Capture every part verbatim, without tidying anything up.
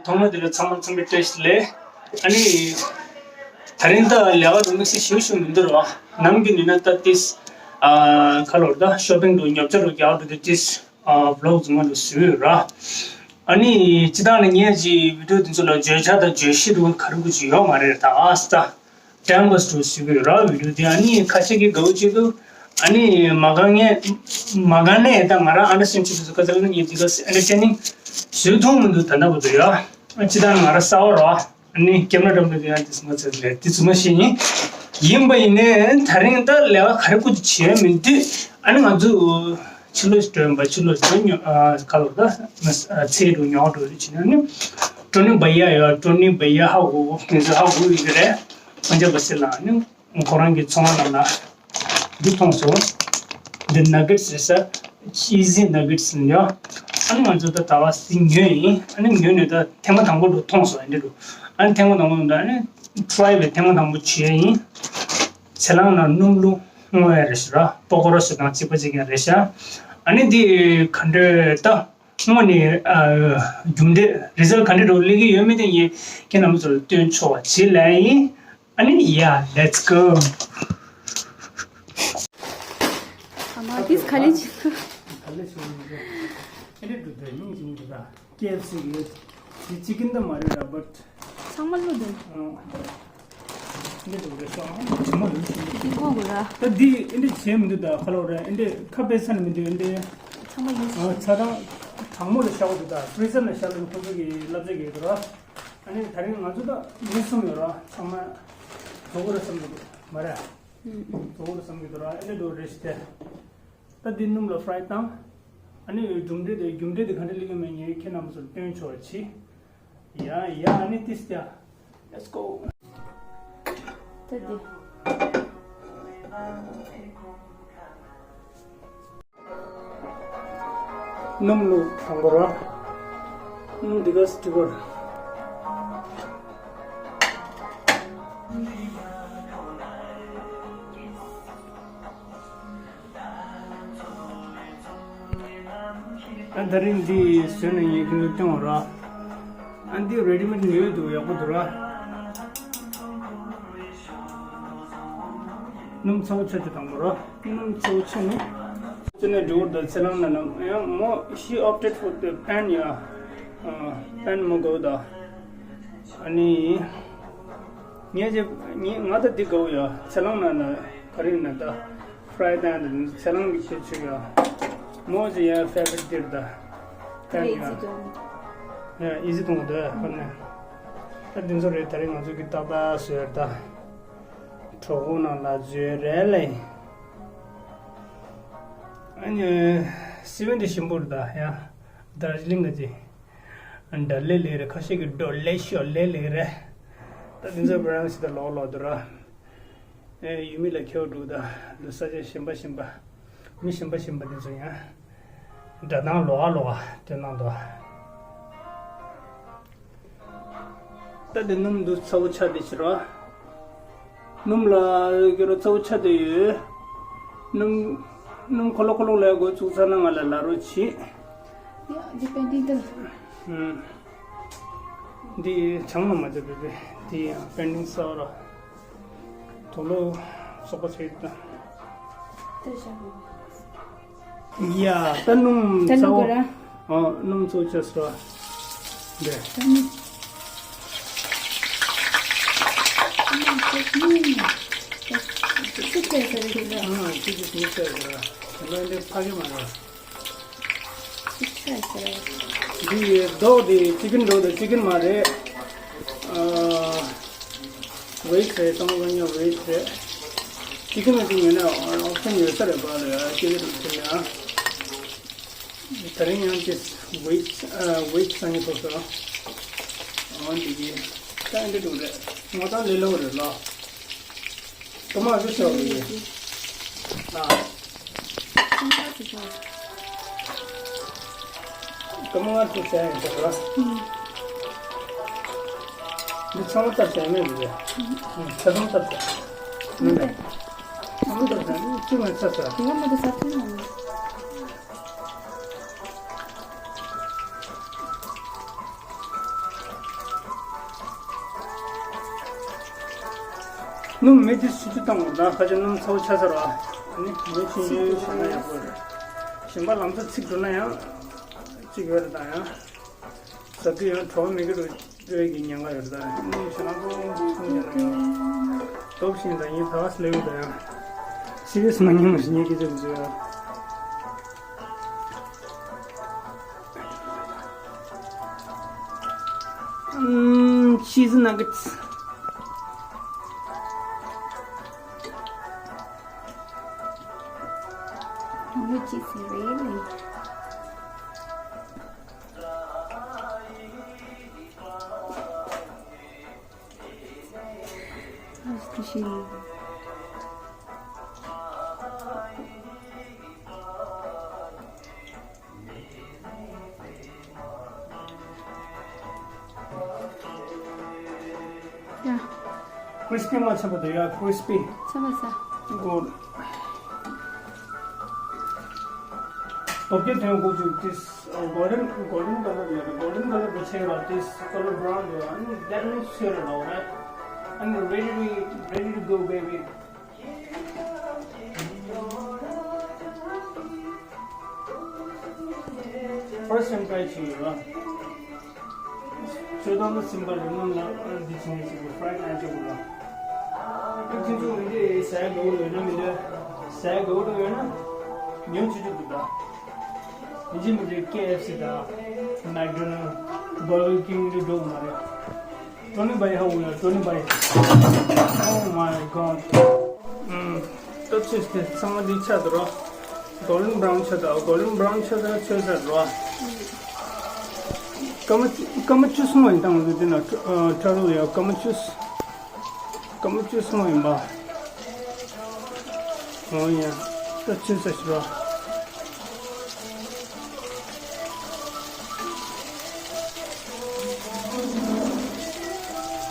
ཐོག་མ་དེ་ལ་ཚང་མ་ཚང་མ་བཀྲ་ཤིས་བདེ་ལེགས། ཨ་ནི། ད་རིང་ད་ལས་ཀ་དུ་དམིགས་བསལ་ཞུ་ཞུ་མི་འདུག་ར། ནམ་རྒྱུན་ཡིན་ན་ད་ཏིས། ཨ། ཁ་ལོར་ད་ཤོ་པིང་དུ་ཉོ་ཆ་རུ་རྒྱག་འགྲོ་དུས་ཏིས། ཨ། བི་ལོག་ཚང་མ་དུ་བཟོས་ཡོད་ར། ཨ་ནི། སྤྱི་བཏང་ནས་ངས་ཀྱི་བི་ཌིའོ་དེ་ཚོ་ལ་བརྗོད་བྱ་དང་བརྗོད་གཞི་རུ་ག་རེ་དགོས་ཀྱི་ཡོད་མ་རེད་ད་ཨ་སི་ད། ཊེམ་པ་སི་ཊི་བཟོས་པའི་ར་བི་ཌིའོ་དེ་ཨ་ནི་ཁ་ཤས་ཀྱིས་དགའ་བོ་བྱེད་འདུག་ཨ་ནི་མ་དགའ་མཁན། མ་དགའ་ནས་ད་ང་རང་ཨན་ཌར་སི་ཊེན་ཌ་བྱེད་ཐུབ་སོང་། ཁ་ཚ་ལ་ངས་འདི་ག་ཨན་ཌར་སི་ཊེན་ཌིང་བཟོས་ཐུབ་མི་འདུག་ད་ལྟ་བར་དུ་ཡ། ཨ་ཅི་ད་ང་རང་གསར་པ་ར། ཨ་ནི་ཀེམ་ར་འགྲམ་དུ་ཡང་དེ་སུ་མ་ཚད་ལས་དེ་ཚོ་མ་ཤེས་ཡིན། ཡིན་པ་ཡིན་ནའི་ད་རིང་ད་ལས་ཀ་ག་རེ་ཁུ་ཚུར་བྱས་མི་འདུག་ཨ་ནི་ང་ཚོ་ཕྱི་ལོགས་སུ་འགྲོ་ཡིན་པ། ཕྱི་ལོགས་སུ་འགྲོ་ཉོ་ཨ་ག་ལོར་ད་ཚེ་འགྲོ་ཉོ་འགྲོ་རེད་བྱས་ནས་ཨ་ནི་ཀྲོ་ནི་བ་ཡ་ཡ་ཀྲོ་ནི་བ་ཡ་ཧ་གོ་གོ་དེ་ཚོ་ཧ་གོ་ཡོད་ཀྱི་རེད། ཨ་ཅག་པ་སེ་ལ་ཨ་ནི་ཁོ་རང་གི་ཚོང་བ་རྣམས་ལ་འདི་མཐོང་སོང་། འདི་ནག་གེ་ཊི་སི་རེད་ས། ཅི་ཟི་ནག་གེ་ཊི་སི་ཡིན་ཡ། ཨ་ནི་ང་ཚོ་ད་ད་བ་སི་ཉོས་ཡིན། ཨ་ནི་ཉོས་ནས་ད་ཐེངས་མ་དང་པོ་འགྲོ་མཐོང་སོང་ཨ་འདི་འགྲོ། ཨ་ནི་ཐེངས་མ་དང་པོ་འགྲོ་ཨ་ནི་ཊི་རའི་བས་ཐེངས་མ་དང་པོ་བྱས་ཡིན། ཚེ་ལང་ན་སྣུམ་བླུགས་སྔོ་ཡ་རེད་ཤག་ར། པོ་ཀོ་རོ་སི་དང་གཅིག་པ་གཅིག་ཡ་རེད་ཤག་ཨ་ནི་འདི་ག་འདྲ་ད། སྔོན་ནས་ཨ་རྒྱུ་འབྲས་རི་ཛལ་ག་འདྲ་འགྲོ་སླེབས་ཀྱི་ཡོད་མེད་དེ་ངས་ཁྱེད་རྣམ་པ་ཚོར་སྟོན་ཆོག་པ་བྱེད་ལབ་ཡིན། ཨ་ནི་ཡ། Let's go. ཨ་མ་དེས་ག་ལེ་བྱེད། ག་ལེ་བྱེད་ཡིན་གྱི། ཨེ་འདྲ་འགྲོ་དོན་སྙིང་རྗེ་མོ་འདུག་ག་ཀེ་ཨེཕ་སི་གི་དེ་ཅི་ཀིན་ད་མ་རེད་ར་བཊ། ཚང་མ་བླུགས་འདུག་ཨ། འདི་འདུག་རེད་སོང་། ཇི་མ་ལུས་ཤིང་འདི་གོ་དགོས་ར། ད་འདི་ཨེ་འདྲ་བྱས་མི་འདུག་ད་ཁ་ལོ་རེད། ཨེ་འདྲ་ཁ་པེ་ས་ནས་མི་འདུག་ཨེ་འདྲ། ཚང་མ་ཡིན། ཨ་ཚ་གྲང་གྲང་མོ་ལ་བཞག་འདུག་ད་ཕི་རི་ཛར་ལ་བཞག་ལ་ཁོ་ཚོ་གི་བསླབ་བྱ་གི་འདུག་ར། ཨ་ནི་ད་རིང་ང་ཚོ་ད་མི་གསུམ་ཡོད་ར། ཚང་མ་དོ་གོ་ར་བསམ་གི་འདུག་མ་རེད། དོ་གོ་ར་བསམ་གི་འདུག་ར། ཨེ་འདྲ་འདུག་རེད་ཤི་ཏེ། ད་འདི་སྣུམ་ལ་ཕ་རའི་བཏང་། ཨ་ནི་རྒྱུ་འབྲས་དེ་རྒྱུ་འབྲས་དེ་ག་འདྲ་སླེབས་ཀྱི་མེད་ངས་ཁྱེད་རྣམ་པ་ཚོར་སྟོན་ཆོག་ཅི། ཡ་ཡ་ཨ་ནི་ཏིས་ཏྱ། Let's go. ད་འདི། སྣུམ་བླུགས་དང་པོ་ར། སྣུམ་འདི་ག་སི་ཊི་ཀར། ཨ་ད་རིང་འདི་བཟོས་ནས་ངས་ཁྱོད་ཚོ་སྟོན་འོང་ར། ཨ་འདི་རེ་ཌི་མེཌ་ཉོས་འདུག་ཡག་པོ་འདུག་ར། སྣུམ་ཚ་བོ་ཆ་ཆ་དང་པོ་ར། སྣུམ་ཚ་བོ་ཆ་ནི། ཅི་ནས་འགྲོ་དང་ཚེ་རང་ན་ན་ཡང་མོ་she opted for the pan ཡ། ཨ་པན་མོ་དགོས་ད། ཨ་ནི། ངས་ཀྱི་ངས་ང་ད་འདི་དགའ་བོ་ཡ། ཚེ་རང་ན་ན་ག་རེ་ན་ད། ཕ་རའི་ཏང་ད་ཚེ་རང་གི་ཁྱེད་ཆུ་ཡ། མོ་ཅི་ཡ་ཕེ་ཝ་རིཊ་འདིར་ད། ད་ཡ། ཡ་ཨི་ཟི་གཏོང་ད་ཧོ་ན། ད་འདི་ཚོ་རེད། ད་རེས་ང་ཚོ་གི་ཏག་ཏག་བཟོས་ད། གྲོགས་པོ་ནང་ལ་བཟོས་རེད་ལེ། ཨ་ནི་སི་ཝན་དེ་ཞིམ་པོ་རེད་ད་ཡ། དར་ཇི་ལིང་ག་ཅི། འདྲ་ལེ་ལེ་རེད། ཁ་ཤས་ཀྱི་འགྲོ་ལེ་ཤོ་ལེ་ལེ་རེད། ད་དེ་ཚོ་བ་རང་སི་ད་ལོག་ལོག་འདུག་ར། ཨེ་ཡུལ་མི་ལ་ཁྱེའུ་འདུག་ད་འདུག་ས་ཆ་ཞིམ་པ་ཞིམ་པ། མི་ཞིམ་པ་ཞིམ་པ་དེ་ཚོ་ཡང་། འདྲ་དང་ལོག་ཨ་ལོག་ཨ་དེ་གནང་འདུག་ད་དེ་སྣུམ་འདུག་ཚ་བོ་ཆ་དེ་ཕྱིར་རོ། སྣུམ་ལ་གི་རོ་ཚ་བོ་ཆ་དེ་ཡོད། སྣུམ་སྣུམ་ཁོ་ལོ་ཁོ་ལོ་ལ་འགོ་བཙུགས་ཚར་ན་ང་ལ་ལ་རོ་བྱེད། ཡ་འདི་པན་ཏིང་ཏི། ཨུམ། འདི་བྱང་ལ་མ་བྱེད་པའི་པའི་འདི་ཡང་པན་ཏིང་ས་ར། དོ་ལོ་སོག་པ་ཚེ་ད། ཏི་ཤ་བོ། ཡ་ད་སྣུམ་ད་ཚ་བོ། ལུག་ར། ཨ་སྣུམ་ཚོ་ཆ་སོ། འདི། ད་ནི། ཅི་ཅི་ཟེར་ཟེར་རེད་ད། ཨ་ཅི་ཅི་ཟེར་ཟེར་རེད། དེ་ལོ་འདི་ཕ་གི་མ་རེད། འདི་རྡོག་འདི་ཅི་ཀིན་རྡོག་འདི་ཅི་ཀིན་མ་རེད། ཨ་ཝེ་ཊི་རེད། སྟོང་པ་ཉོ་ཝེ་ཊི་རེད། ཅི་ཀིན་ལ་ཅི་ཉོས་ན་ཨོ་ཕ་ཤན་ཡོད་ས་རེད་པ་ལ་ཡ་ཅི་ཀིན་རེད་ཟེར་ན། ད་རིང་ཡང་ཅི་ཝེ་ཊི་ཨ་ཝེ་ཊི་སང་ཉིན་ཐོག་སོ། ཨོ་འདི་གི་ད་འདི་འདུག་རེད། ངོ་ཐང་ལེ་ལོ་རེད་ལ། ཏོ་མ་ཟི་ཤོག་གི། ཨ། ཏོ་མ་ང་ཚོ་ཟ་ཡིན་ཟེར་བ། འདི་ཚང་མ་བཏབ་ཟ་མེད་འདི། ཆ་ཚང་བཏབ་ཟ། མི་འདུག་ཚང་མ་བཏབ་ཟ། ཅི་མ་ཚ་ཟ། དེ་ག་མ་དུ་ཟ་ཐུབ་ན། སྣུམ་མེ་དེ་སུ་ཅུ་བཏང་བ་ད་ཁ་ཅིག་སྣུམ་ཚ་བོ་ཆགས་ཚར་བ། ཨ་ནི་མེ་ཆུང་ཆུང་བཞག་ན་ཡག་པོ་རེད། གཞན་པ་ལམ་སང་ཚིག་འགྲོ་ན་ཡང་གཅིག་ཡོད་རེད་ད་ཡང་། ཟ་དུས་ཡང་གྲོགས་མེད་ཀྱི་རུ་འགྲོ་ཡི་གི་ཉེན་ཁ་ཡོད་རེད་ད། སྣུམ་ཆུ་ནང་དུ་ཚུན་ཡང་ཡང་སྟོབས་ཤིང་ད་ཡིན་ད་སླེབས་ཡོད་ད་ཡང་། སི་རི་ཡས་མ་ཉན་མ་ཞིག་ཉེན་ཁ་ཅིག་འཛུལ་ཡ། ཨུམ། cheese nuggets. Which is really ཡ། crispy མ་ཆགས་པ་དེ་ཡ། crispy. ཆགས་པ་ས། good. Okay, thank you. This uh, golden, golden color, yeah, the golden color the chair of this color brown, yeah, and that means sure, all right. And ready to, ready to go, baby. First time try to you, huh? ཆོས་དང་ལ་སིམ་པ་རི་མོ་ལ་འདི་ཆེན་ཞིག་གི་fried ཨན་ཅོ་གི་ལ། ཨི་ཁྱིམ་ཚང་མི་འདི་ཟ་ཡ་དགའ་བོ་ཡོད་ན་མི་འདི་ཟ་ཡ་དགའ་བོ་ཡོད་ན་ཉོ་ཆུ་ཆུ་འདུག་ད། ཡིན་གཅིག་མིན་གཅིག་ཀེ་ཨེཕ་སི་དང་མེག་ཌོ་ནལ་བར་གར་ཀིང་འདི་འགྲོ་གི་མ་རེད། Tony Bhai, how are you? Tony Bhai. Oh my God. ད་ཆུ་དེ་ཚང་མ་འདི་ཆགས་འདུག་ར། golden brown ཆགས་འདུག golden brown ཆགས་འདུག་ཆོས་ཟེར་ར། སྐར་མ་སྐར་མ་བཅུ་གསུམ་ཡིན་ད་ང་ཚོ་འདི་ན་ཊ་ཊར་ལ་ཡ་སྐར་མ་བཅུ། སྐར་མ་བཅུ་གསུམ་ཡིན་པ། འོ་ཡ། ད་ཆུ་ཟེར་ར།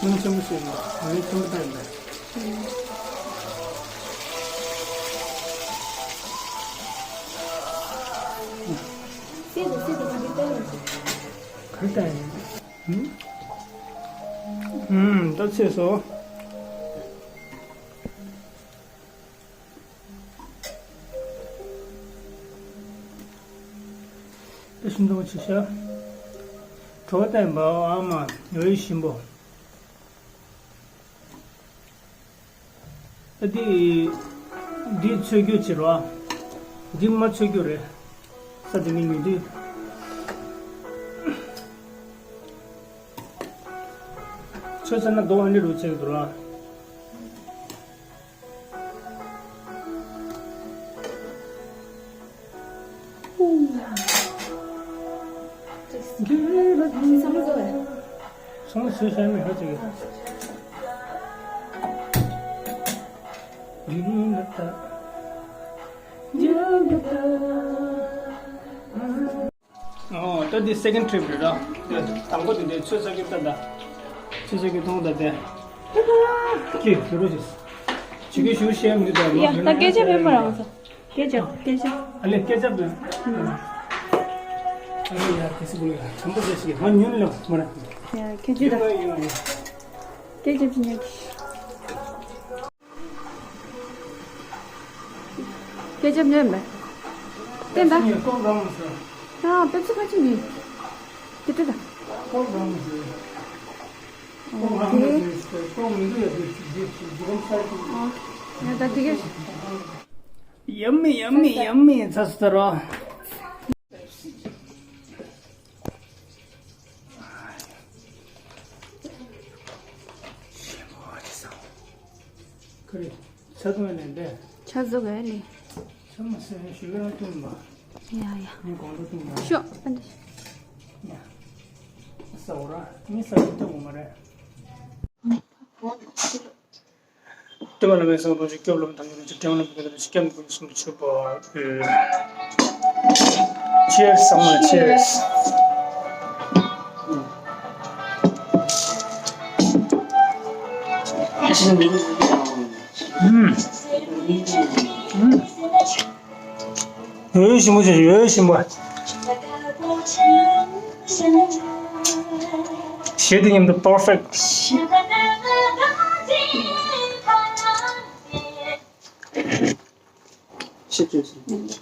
སྣུམ་ཆེན་པོ་ཞིག་ཡིན་པ། ནི་ཆེན་པོ་ད་ཡིན་པ། ག་རེ་བཏང་ཡིན། ཨུམ། ད་ཚོས་སོ། ད་ཤིང་སྡོང་ཆེ་ཤ། གྲོགས་བསྟན་པ་ཨ་མ་ཡོད་ཞིམ་པོ། ཨ་འདི། འདི་ཚོས་རྒྱུ་བྱེད་རོགས། འདི་མ་ཚོས་རྒྱུ་རེད། ས་འདི་མི་ཉུང་དུས། ཚོས་ཚར་ན་རྡོ་ཨ་འདྲི་རུ་ཚོས་འདུག་ར། ཚང་མ་བཟོས་ཤེས་མེད་ཧ་ཅིག་ཡོད། ཨོ། ད་འདི་second trip རེད་ར། དང་པོ་དེ་འདྲའི་ཚོས་ས་ཀི་ད་ད། ཚོས་ས་ཀི་མཐོང་ད་དེ། ཀི་གི་རོ་ཞིག་ཇི་གི་ཞུ་ཤེས་མི་ད་ཡ། ད་སྐད་ཆ་བེད་མ་རང་ས། སྐད་ཆ་སྐད་ཆ། ཨ་ལེ་སྐད་ཆ་བེད། ཨ་ལེ་ཡ་དེ་སི་བུ་ལ་ཡ་དང་པོ་དེ་ཞིག་ང་ཉོན་ལ་མ་ར། ཡ་སྐད་ཆ་ད། ཡོད་ཡོད་ཡོད། སྐད་ཆ་བེད་ཉོན་གི། སྐད་ཆ་ཉོན་མེད། བསྟན་ད། ཡ་ཀོང་རང་མ་ཟེར། ཡ་པེབ་སི་ཁ་ཅིག་ཉོས། དེ་དེ་ད། ཀོང་རང་མ་ཟེར། ཀོང་རང་མ་ཟེར། ཀོང་མི་འདུག་ཡ་དེ་དེ་དེ་དེ་རང་ས་ཅིག་ཨོ། ཡ་ད་དེ་ག Yummy, yummy, yummy. ཚ་སུ་ཚ་རོ། ཁ་རེ། ཆ་ཚང་ནས་འདས། ཆ་ཚང་ག་ནས། ཆ་མ་སེ་ཞུ་ག་རང་བཏུང་བ། ཡ་ཡ། ངས་གོང་དུ་བཏུང་བ། ཤོག་ཨ་འདི། ཡ། ས་འོ་ར་ངས་ས་འོ་ཏོ་མ་རེད། སྟོན་པ་བླ་མའི་གསུང་རྡོ་རྗེ་སྐྱོབ་ལམ་དང་འབྱོར་ཅིག་ཀྲེང་ལམ་དགོན་པའི་སྐྱབས་མགོན་གསུམ་མཆོད་པ། Cheers ཟེར་མ། Cheers. ཡོད་ཞིམ་པོ་ཞིག་ཡོད་ཞིམ་པོ། གཞས་དེ་མཉམ་དུ་perfect. ཆེ་བཅོས་སོང་།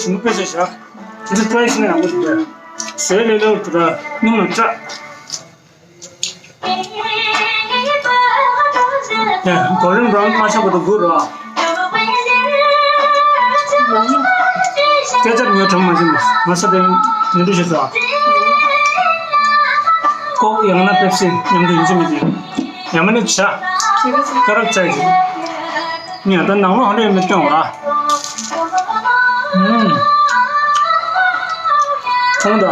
ཞིམ་པོ་དཔེ་ཆ་བཞག་འདི་ཏྲའི་ཤི་ན་ཡག་པོ་འདུག་ཟས་ལས་ལས་འདུག་ར། སྣུམ་ལ་སྐྲག་ཡ། གོ་རིམ་རང་མ་ཆག་པ་དུ་དགོས་རོགས། སྐད་ཆ་ཉོ་གྲོང་མ་ཟིན་ནས་ང་ས་དེ་ཉོ་འདུག་ཞེས་སོ། ཀོག་ཡང་ན་པེབ་སི་མཉམ་དུ་ཡིན་གཅིག་མིན་གཅིག་ཡང་མིན་ན་ཇ། ཁ་རག་ཅག་ཅིག་ངས་ད་ནང་ལོགས་ཧོན་རེ་མི་སྟོན་འོ་ར། ཁོང་ད།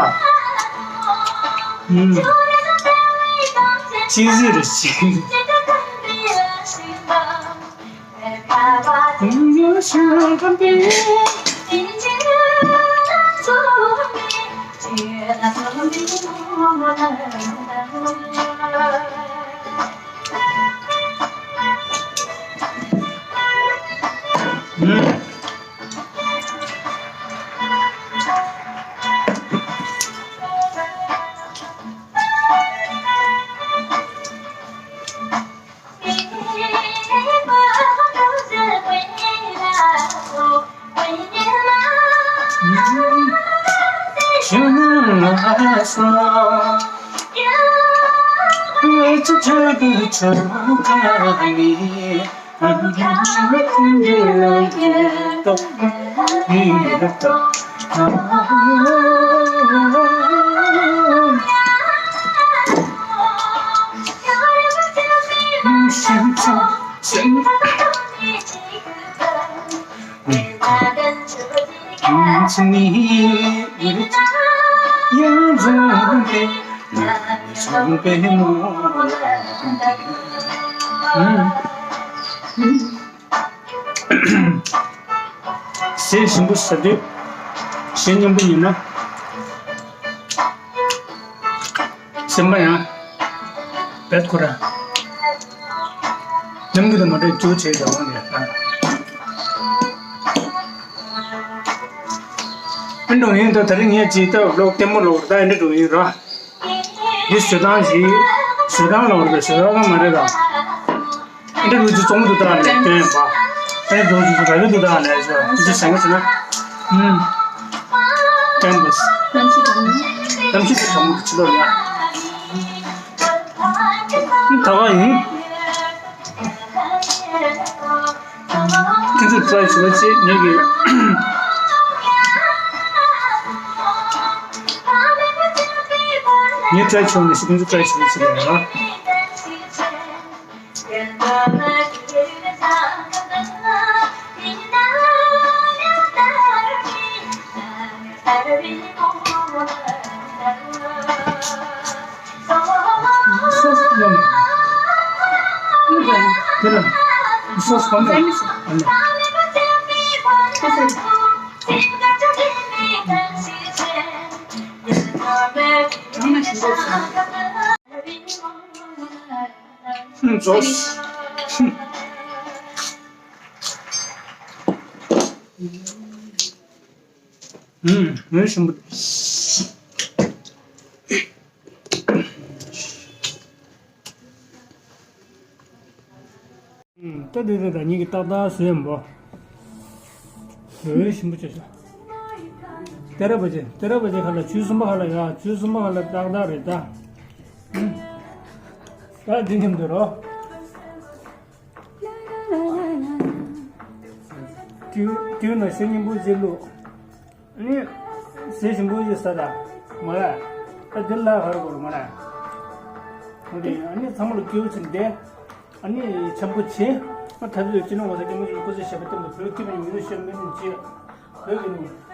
ཅི་ཟིག་རེད་ཅི། ཟས་ཞིམ་པོ་ཟ་དུས་ཞེ་སྙན་པོ་ཡིན་ན། སེམས་པ་ཡང་བེད་ཁོ་ར། ནམ་གི་དུ་མ་འདྲ་རྒྱུ་བྱས་ཀྱང་འོང་ནས་ཨ། ཨེ་འགྲོ་ཡིན་ད་དེ་རིང་ངས་ཅིག་ལྟ་ལོག་ལྟད་མོ་ལོག་ད་ཨེ་འདྲ་འགྲོ་ཡིན་ར། འདི་བཟོ་སྟངས་ཞིག་བཟོ་སྟངས་ལོག་རེད་བཟོ་སྟངས་མ་རེད་ད། ཨེ་འདྲ་ལུགས་ཀྱི་ཙོང་དུ་ད་ལས་སྟོན་པ། ཨེ་འགྲོ་རྒྱུ་ཚོ་ག་གི་དུ་ད་ལས་ཟེར་བ་དེ་ཚོ་ཟེར་ན་ཟེར་ན། ཨུམ། ཀེམ་པས། གཏམ་ཤེས་དང་། གཏམ་ཤེས་དང་དྲང་མོ་དུ་ཕྱི་ལོགས་ལ། ད་ག་ཡིན། ཁྱེད་ཚོས་ཊ་རའི་བྱེད་པ་ཅིག་ངེད་ཀྱིས། ངས་ཊ་རའི་བྱུང་ནས་ཤི་ཁྱེད་ཚོས་ཊ་རའི་བྱེད་པ་ཅིག་ལ་ཡིན་ལ། སོ་སོ་ཡོང་། དེ་ལ་སོ་སོ་གང་ལ་ཡོང་། ཟོས། ཨུམ། ངའི་ཞིམ་པོ། ཨུམ། ད་དེ་དེ་ད་ཉིད་ཀྱི་ཏག་ཏག་བཟོས་ཡིན་པོ། ངའི་ཞིམ་པོ་བྱས་ཤོག་ཏེ་ར་བ་ཅེ། ཏེ་ར་བ་ཅེ་ཁ་ལ་ཆུ་གསུམ་པ་ཁ་ལ་ཡ། ཆུ་གསུམ་པ་ཁ་ལ་ཏག་ཏག་རེད་ད། ཨུམ། ད་འདི་མཉམ་དུ་རོ། ཏིའུ་ཏིའུ་ན་ཤ་སྙིང་པོ་ཅིག་བླུགས། ཨ་ནི་ཟས་ཞིམ་པོ་ཅིག་ཟ་ད། མ་ར། ད་འདི་ལ་ཧར་གོར་མ་ར། འོ་དེ་ཨ་ནི་ཚང་མ་ལ་སྐྱེའུ་ཅིག་འདེ། ཨ་ནི་འཆམ་པོ་ཆེ། ཨ་ཐབས་ཡོད་ཅི་ནོ་ང་ཚོ་སྐྱེ་མོ་ཅིག་སྐུ་ཚེ་ཞབས་པ་སྟེང་དུ་བོད་སྐྱིད་པ་ཡིན་མི་ནུ་ཤེས་མི་ནུ་ཅི། བོད་ཀྱི་ནུ།